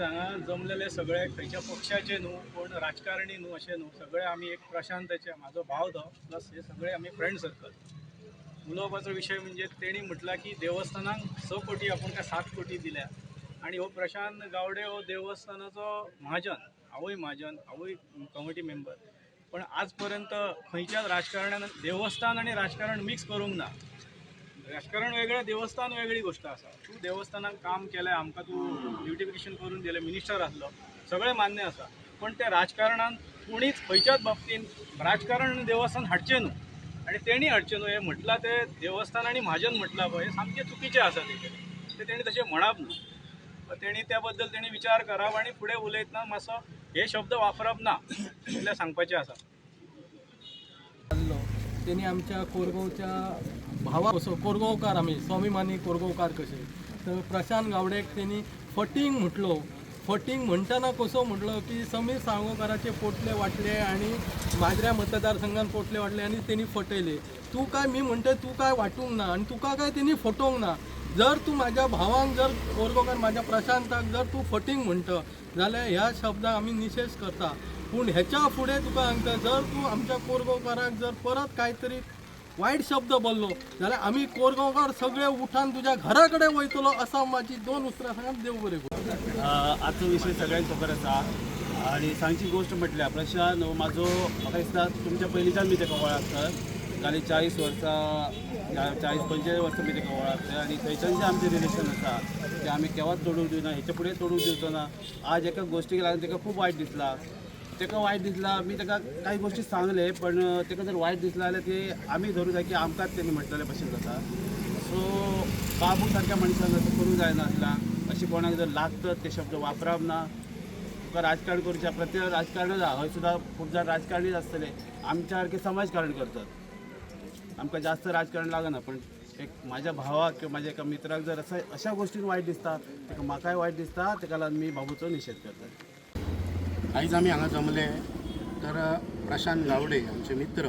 हांगा जमलेले सगळे खंयच्या पक्षाचे न्हू, कोण राजकारणी न्हू, अशें न्हू, सगळे आमी एक प्रशांताचे, म्हाजो भाव तो प्लस हे सगळे आमी फ्रेंड सर्कल. उलोवपाचो विशय म्हणजे तेणी म्हटलां की देवस्थानाक 6 कोटी आपूण काय 7 कोटी दिल्या आनी हो प्रशांत गावडे हो देवस्थानाचो म्हाजन, हांवूय म्हाजन, हांवूय कमिटी मेंबर, पण आज पर्यंत खंयच्याच राजकारणान देवस्थान आनी राजकारण मिक्स करूंक ना. राजकारण वेगळें, देवस्थान वेगळी गोश्ट आसा. तूं देवस्थानाक काम केलें, आमकां तूं ब्युटिफिकेशन करून दिलें, मिनिस्टर आसलो, सगळें मान्य आसा, पण ते राजकारणान कोणीच खंयच्याच बाबतीन राजकारण आनी देवस्थान हाडचें न्हू आनी तेणी हाडचें न्हू हें म्हटलां तें देवस्थान आनी म्हाजन म्हटलां पळय, हें सामकें चुकीचें आसा. तें तेणी तशें म्हणप न्हू, तेणी त्या बद्दल तेणी विचार करप आनी फुडें उलयतना मातसो हे शब्द वापरप ना इतलें सांगपाचें आसा. तेणी आमच्या कोरगांवच्या भावा असो कोरगांवकार, आमी स्वाभिमानी कोरगांवकार कशे, तर प्रशांत गावडेक तेणी फटींग म्हटलो. फटींग म्हणटना कसो म्हटलो की समीर साळगांवकाराचे पोटले वांटले आनी माजऱ्या मतदारसंघान पोटले वांटले आनी तेणी फटयले. तूं काय मी म्हणटा तूं काय वांटूंक ना आनी तुका काय तेणी फटोवंक ना. जर तूं म्हाज्या भावांक जर कोरगांवकार म्हाज्या प्रशांताक जर तूं फटींग म्हणटा जाल्यार ह्या शब्दाक आमी निशेध करता. पूण हेच्या फुडें तुका सांगता, जर तूं आमच्या कोरगांवकाराक जर परत कांय तरी वायट शब्द बोल्लो जाल्यार आमी कोरगांवकार सगळे उठान तुज्या घरा कडेन वयतलो, असा म्हाजी 2 उतरां सांगात. देव बरें करूं. आजचो विशय सगळ्यांक खबर आसा आनी सांगची गोश्ट म्हटल्यार प्रशांत हो म्हाजो, म्हाका दिसता तुमच्या पयलींच्यान मी तेका वळखता, जाली 40 वर्सां, 40-45 वर्सां मी तेका वळखता आनी थंयच्यान जें आमचें रिलेशन आसा तें आमी केव्हाच तोडूंक दिवना, हेच्या फुडें तोडूंक दिवचो ना. आज एका गोश्टीक लागून तेका खूब वायट दिसलां, तेका वायट दिसलां, मी तेका कांय गोश्टी सांगले पण तेका जर वायट दिसलां जाल्यार ते आमी धरूं जाय की आमकांच तेणी म्हणटले भशेन जाता. सो बाबू सारक्या मनशान अशें करूंक जायना आसलां, अशें कोणाक जर लागतात ते शब्द वापरप ना. तुका राजकारण करूचें, प्रत्येक राजकारणच आहा, हय सुद्दां खूब जाण राजकारणीच आसतले, आमच्या सारके समाजकारण करतात, आमकां जास्त राजकारण लागना. पण एक म्हाज्या भावाक किंवा म्हाज्या एका मित्राक जर असं अशा गोश्टीन वायट दिसता तेका म्हाकाय वायट दिसता, तेका लागून मी बाबूचो निशेध करता. आयज आमी हांगा जमले तर प्रशांत गावडे आमचे मित्र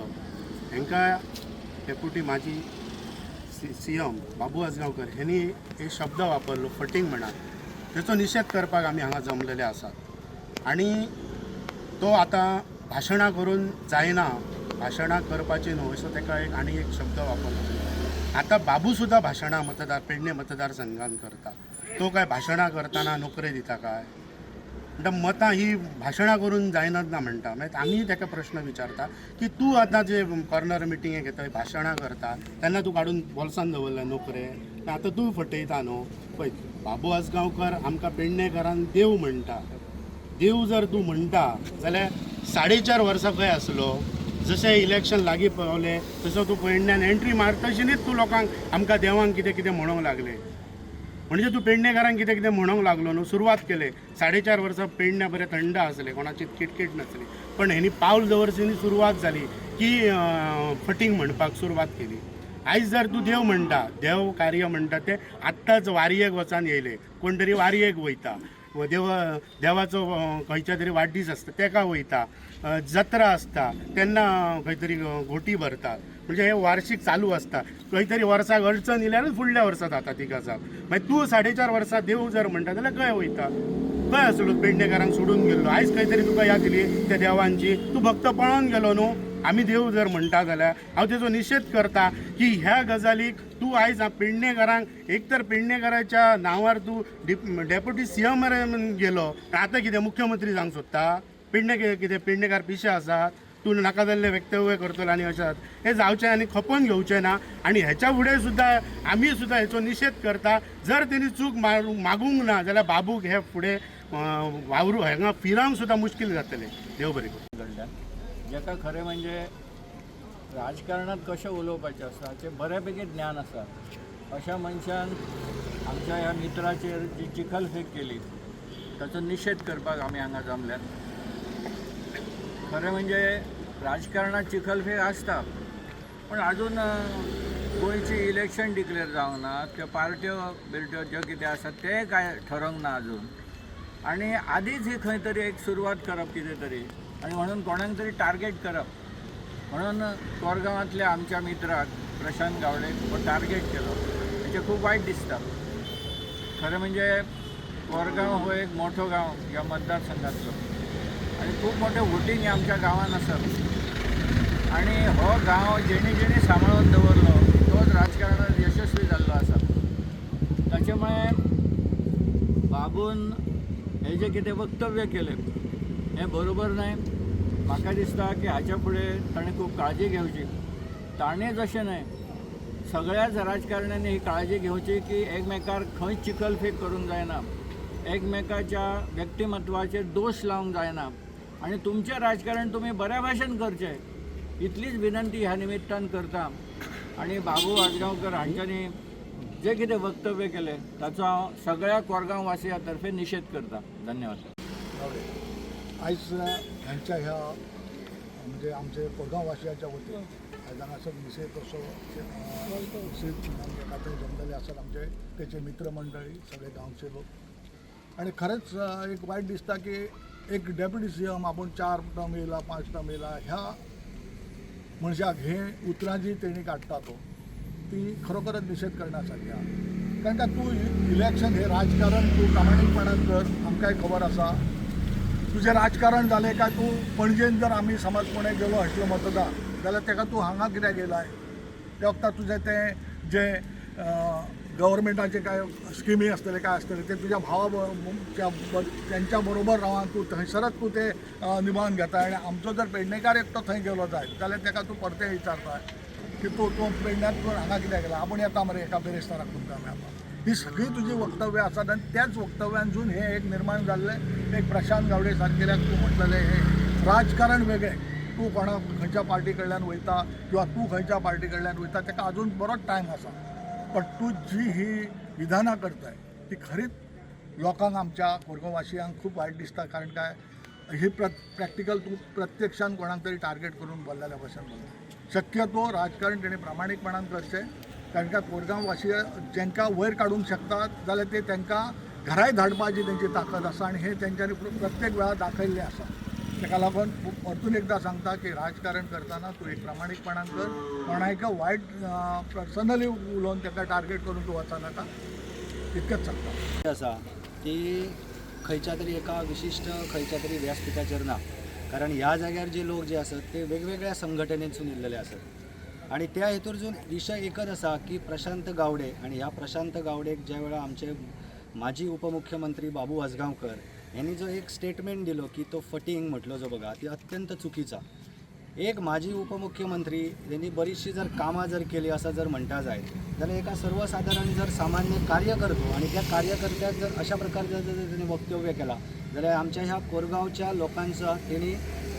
हांकां डेप्युटी माजी सी एम बाबू आजगांवकर हेंणी एक शब्द वापरलो फटींग म्हणा, तेचो निशेध करपाक आमी हांगा जमलेले आसात. आनी तो आतां भाशणां करून जायना, भाशणां करपाची न्हू असो तेका एक आनी एक शब्द वापरलो. आतां बाबू सुद्दां भाशणां मतदार पेडणे मतदारसंघान करता, तो काय भाशणां करतना नोकरी दिता काय? म्हणटा मतां ही भाशणां करून जायनात ना म्हणटा. मागीर आमी तेका प्रश्न विचारता की तूं आतां जे कॉर्नर मिटिंगे घेता, भाशणां करता, तेन्ना तूं काडून बोल्सान दवरले नोकरे, आतां तूं फटयता न्हू. पळय बाबू आजगांवकर आमकां पेडणेकारान देव म्हणटा, देव जर तूं म्हणटा जाल्यार 4.5 वर्सां खंय आसलो? जशें इलेक्शन लागीं पावलें तसो तूं पेडण्यान एंट्री मारतशीनीच तूं लोकांक आमकां देवांक कितें कितें म्हणूंक लागलें, म्हणजे तूं पेडणेकारांक कितें कितें म्हणूंक लागलो न्हू. सुरवात केले 4.5 वर्सां पेडण्या बरें थंड आसलें, कोणाची किटकीट नासली, पण हेणी पावल दवरचेनी सुरवात जाली की फटींग म्हणपाक सुरवात केली. आयज जर तूं देव म्हणटा, देव कार्य म्हणटा, ते आत्ताच वारयेक वचान येयले, कोण तरी वारयेक वयता, देव देवाचो खंयच्या तरी वाडदीस आसता तेका वयता, जत्रा आसता तेन्ना खंय तरी घोटी भरतात, म्हणजे हे वार्षिक चालू आसता. खंय तरी वर्साक अडचण येयल्यारूच फुडल्या वर्सा जाता ती गजाल. मागीर तूं 4.5 वर्सां देव जर म्हणटा जाल्यार खंय वयता, खंय आसलो? पेडणेकारांक सोडून गेल्लो. आयज खंय तरी तुका याद दिली त्या देवांची, तूं भक्त पळोवन गेलो न्हू. आमी देव जर म्हणटा जाल्यार हांव तेजो निशेध करता की ह्या गजालीक तूं आयज पेडणेकारांक, एक तर पेडणेकाराच्या नांवार तूं डेप्युटी सी एम गेलो, आतां कितें मुख्यमंत्री जावंक सोदता? पेडणे कितें पेडणेकार पिशे आसात? तूं नाका जाल्लें वक्तव्य करतलो आनी अशें हें जावचें आनी खपोवन घेवचें ना. आनी हेच्या फुडें सुद्दां आमी सुद्दां हेचो निशेध करता. जर तेणी चूक मागूंक ना जाल्यार बाबूक हे फुडें वावरू हांगा फिरांक सुद्दां मुश्कील जातलें. देव बरें करूं. कडल्यान जेका खरें म्हणजे राजकारणांत कशें उलोवपाचें आसता हाचें बऱ्यापैकी ज्ञान आसा, अशा मनशान आमच्या ह्या मित्राचेर जी चिखलफेक केली ताचो निशेध करपाक आमी हांगा जमल्यात. खरें म्हणजे राजकारणांत चिखलफेक आसता, पण अजून गोंयची इलेक्शन डिक्लेअर जावंक ना, त्यो पार्ट्यो बिर्ट्यो ज्यो कितें आसा तें कांय ठरोवंक ना अजून, आनी आदींच ही खंय तरी एक सुरवात करप कितें तरी, आनी म्हणून कोणाक तरी टार्गेट करप, म्हणून कोरगांवांतल्या आमच्या मित्राक प्रशांत गावडे हो टार्गेट केलो, हेचें खूब वायट दिसता. खरें म्हणजे कोरगांव हो एक मोठो गांव ह्या मतदारसंघातलो आनी खूब मोठें वोटींग आमच्या गांवांत आसा आनी हो गांव जेणी जेणी सांबाळून दवरलो तोच राजकारणात यशस्वी जाल्लो आसा. ताचे मुळे बाबून हे जे कितें वक्तव्य केलें हें बरोबर न्हय. म्हाका दिसता की हाच्या फुडें ताणें खूब काळजी घेवची. ताणें जशें न्हय सगळ्याच राजकारण्यांनी ही काळजी घेवची की एकमेकार खंय चिखलफेक करूंक जायना, एकमेकाच्या व्यक्तिमत्वाचेर दोश लावंक जायना आनी तुमचें राजकारण तुमी बऱ्या भाशेन करचें इतलीच विनंती ह्या निमित्तान करता. आनी बाबू आजगांवकर हांच्यांनी जे कितें वक्तव्य केलें ताचो हांव सगळ्या कोरगांव वासियां तर्फे निशेध करता. धन्यवाद. आयज ह्यांच्या ह्या म्हणजे आमचे कोरगांव वासियांच्या वतीन आयज हांगासर निशेध असो निशेध आमी एका थंय जमलेले आसात आमचे तेचे मित्रमंडळी सगळे गांवचे लोक. आनी खरेंच एक वायट दिसता की एक डेप्युटी सी एम आपूण 4 टर्म येयला 5 टर्म येयला ह्या मनशाक हे उतरां जी तेणी काडटा तो ती खरोखरच निशेध करण्यासारखी आहा. कारण काय तूं इलेक्शन हे राजकारण तूं प्रामाणीकपणान कर, आमकांय खबर आसा तुजें राजकारण जालें काय तूं पणजेन जर आमी समज कोणें गेलो आसलो मतदार जाल्यार तेका तूं हांगा कित्याक येयलाय त्या वखदार तुजें तें जें गव्हर्मेंटाचे काय स्किमी आसतले काय आसतले ते तुज्या भावा तेंच्या बरोबर रावन तूं थंयसरच तूं ते निभावन घेता. आनी आमचो जर पेडणेकार एकटो थंय गेलो जायत जाल्यार तेका तूं परतें विचारता की तूं तूं पेडण्यांत तूं हांगा कित्याक गेला, आपूण येता मरे एका बिरेस्ताराक तुमकां मेळपाक. ही सगळीं तुजी वक्तव्यां आसात आनी त्याच वक्तव्यांतसून हें एक निर्माण जाल्लें एक प्रशांत गावडे सारकेल्याक तूं म्हटलेलें हें राजकारण वेगळें. तूं कोणा खंयच्या पार्टी कडल्यान वयता किंवा तूं खंयच्या पार्टी कडल्यान वयता तेका अजून बरोच टायम आसा, पण तूं जी ही विधानां करताय ती खरीच लोकांक आमच्या कोरगांववासियांक खूब वायट दिसता. कारण काय ही प्रॅक्टिकल तूं प्रत्यक्षान कोणाक तरी टार्गेट करून बोल्लेल्या भशेन बोलता. शक्यतो राजकारण तेणें प्रामाणीकपणान करचें, कारण काय कोरगांववासी जेंकां वयर काडूंक शकतात जाल्यार ते तांकां घराय धाडपाची तेंची ताकद आसा आनी हें तेंच्यांनी प्रत्येक वेळार दाखयल्लें आसा. ताका लागून परतून एकदां सांगता की राजकारण करतना तूं एक प्रामाणीकपणान कर, कोणायक वायट पर्सनली उलोवन ताका टार्गेट करून तूं वचनाका, इतकेंच सांगता. आसा ती खंयच्या तरी एका विशिश्ट खंयच्या तरी व्यासपिठाचेर ना, कारण ह्या जाग्यार जे लोक जे आसत ते वेगवेगळ्या संघटनेंतसून येयल्लेले आसत आनी त्या हेतूरसून विशय एकच आसा की प्रशांत गावडे आनी ह्या प्रशांत गावडेक ज्या वेळार आमचे माजी उपमुख्यमंत्री बाबू आजगांवकर यांनी जो एक स्टेटमेंट दिलो की तो फटींग म्हटलो जो बघा ती अत्यंत चुकीचा. एक माजी उपमुख्यमंत्री त्यांनी बरीचशी जर कामां जर केली असं जर म्हणटा जायत जाल्यार एका सर्वसाधारण जर सामान्य कार्यकर्तो आणि त्या कार्यकर्त्याक जर अशा प्रकारचं जर त्यांनी वक्तव्य केला जाल्यार आमच्या ह्या कोरगांवच्या लोकांचा त्यांनी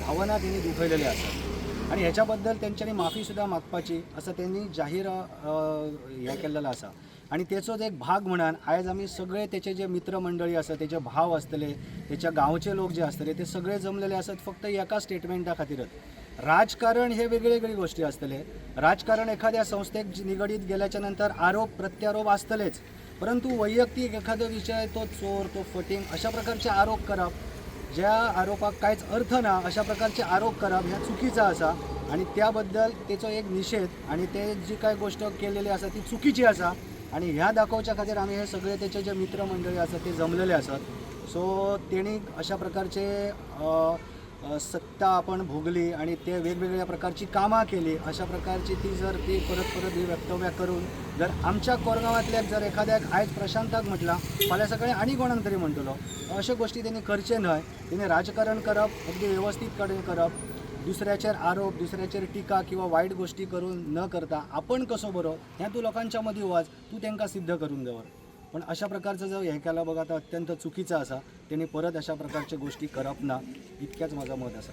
भावना त्यांनी दुखयलेली आसात आणि ह्याच्याबद्दल तेंच्यांनी माफी सुद्दां मागपाची असं त्यांनी जाहीर हें केल्लेलो आसा. आणि तेचोच एक भाग म्हणून आयज आमी सगळे तेचे जे मित्रमंडळी आसा, तेचे भाव आसतले, तेच्या गांवचे लोक जे आसतले ते सगळे जमलेले आसात फक्त एका स्टेटमेंटा खातीरच. राजकारण हे वेगळी गोष्टी आसतले, राजकारण एखाद्या संस्थेक निगडीत गेल्याच्या नंतर आरोप प्रत्यारोप आसतलेच, परंतु वैयक्तिक एखादो विषय तो चोर तो फटींग अशा प्रकारचे आरोप करप, ज्या आरोपाक कांयच अर्थ ना अशा प्रकारचे आरोप करप ह्या चुकीचा आसा आणि त्याबद्दल तेचो एक निशेध आणि ते जी काय गोष्ट केलेली आसा ती चुकीची आसा आणि ह्या दाखोवच्या खातीर आमी हे सगळे तेचे जे मित्रमंडळी आसा ते जमलेले आसात. सो तेणी अशा प्रकारचे सत्ता आपण भोगली आणि ते वेगवेगळ्या प्रकारची कामां केली अशा प्रकारची ती जर ती परत परत ही वक्तव्या करून जर आमच्या कोरगांवांतल्याक जर एखाद्याक आयज प्रशांताक म्हटलां फाल्यां सकाळीं आनी कोणाक तरी म्हणटलो, अश्यो गोश्टी तेणी करचें न्हय. तेणी राजकारण करप अगदी वेवस्थीत कडेन करप, दुसऱ्याचेर आरोप दुसऱ्याचेर टिका किंवा वायट गोश्टी करून न करता आपण कसो बरो हें तूं लोकांच्या मदीं वच, तूं तांकां सिद्ध करून दवर. पण अशा प्रकारचं जर हें केलां बघा तर अत्यंत चुकीचं आसा. तेणी परत अशा प्रकारच्यो गोश्टी करप ना इतकेंच म्हाजो मत आसा.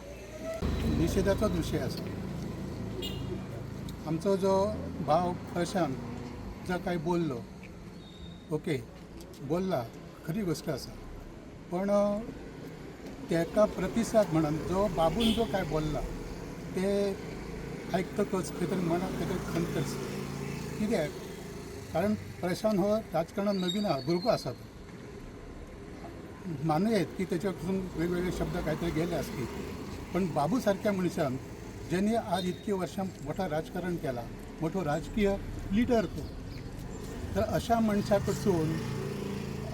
निशेधाचोच विशय आसा. आमचो जो भाव प्रशांत जो काय बोललो, ओके बोलला, खरी गोश्ट आसा, पण तेका प्रतिसाद म्हणून जो बाबून जो काय बोलला ते आयकतकच खंय तरी मनाक खंय तरी खंत दिसता. कित्याक कारण प्रशांत हो राजकारणात नवीन आहा, भुरगो आसा तो, मानूं येत की तेच्या पासून वेगवेगळे शब्द काय तरी गेले आसतील, पण बाबू सारक्या मनशान ज्यांनी आज इतकी वर्षां मोठा राजकारण केला, मोठो राजकीय लिडर तो, तर अशा मनशा कडसून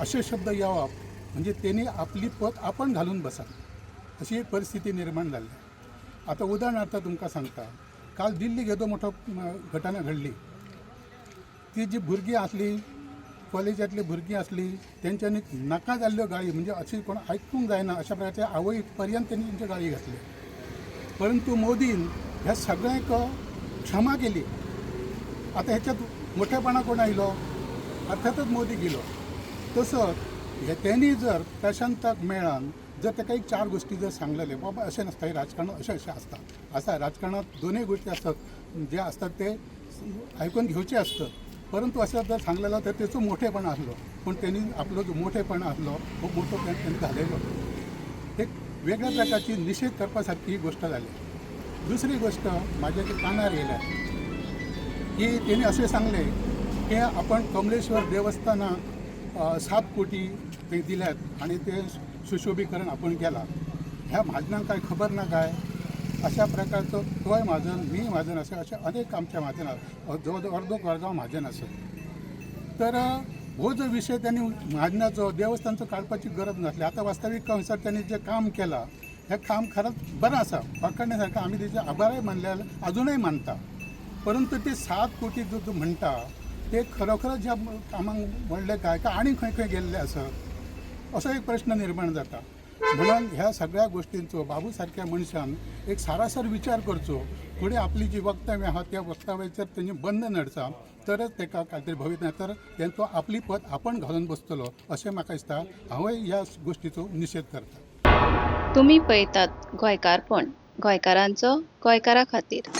असे शब्द येवप म्हणजे तेणी आपली पत आपण घालून बसप अशी एक परिस्थिती निर्माण जाल्ली. आतां उदाहरणार्थ तुमकां सांगता, काल दिल्लीक येदो मोठो घटना घडली. ती जी भुरगीं आसली, कॉलेजांतली भुरगीं आसली, तेंच्यांनी नाका जाल्ल्यो गाळी, म्हणजे अशी कोण आयकूंक जायना अशा प्रकारच्या आवय पर्यंत तेणी तेंच्यो गाळी घातल्यो. परंतु मोदीन ह्या सगळ्यांक क्षमा केली. आतां ह्याच्यात मोठेपणा कोण आयलो? अर्थातच मोदी गेलो. तसोच हे तेणी जर प्रशांताक मेळान जर ताका एक चार गोश्टी जर सांगलेले, बाबा अशें नासता, हें राजकारण अशें अशें आसता, आसा राजकारणात दोनूय गोश्टी आसतात, जे आसतात ते आयकून घेवचे आसतात, परंतु अशें जर सांगलेलो तर तेचो मोठेपण आसलो. पूण तेणी आपलो जो मोठेपण आसलो हो मोठो तेणी घालयलो. एक वेगळ्या प्रकारची निशेध करपा सारकी ही गोश्ट जाली. दुसरी गोश्ट म्हाज्या ती कानार येयल्या की तेणी अशें सांगलें की आपण कमलेश्वर देवस्थानाक 7 कोटी ते दिल्यात आणि ते सुशोभीकरण आपण केलां. ह्या म्हाजनांक काय खबर ना काय? अशा प्रकारचो तोय म्हाजन, मी म्हाजन, अशे अशे अनेक आमच्या म्हाजनां, जवळ जवळ अर्दो कोरगांव म्हाजन आसत. तर हो जो विशय त्यांनी म्हाजनाचो देवस्थानचो काडपाची गरज नासली. आतां वास्तवीक कंसार त्यांनी जें काम केलां हें काम खरेंच बरें आसा, वाखाणणे सारकें, आमी तेजे आभारय मानले, आजुनय मानता. परंतु ते 7 कोटी जो तूं म्हणटा ते खरोखरच ज्या कामांक म्हणले काय काय आनी खंय खंय गेल्ले आसत असो एक प्रश्न निर्माण जाता. म्हणून ह्या सगळ्या गोष्टींचो बाबू सारक्या मनशान एक सारासर विचार करचो. फुडें आपली जी वक्तव्य आहा त्या वक्तव्याचेर तेणी बंधन हाडचा, तरच ताका कांय तरी भवित, ना तर तो आपली पत आपण घालून बसतलो अशें म्हाका दिसता. हांवूय ह्या गोश्टीचो निशेध करता. तुमी पळयतात गोंयकारपण, गोंयकारांचो गोंयकारा खातीर.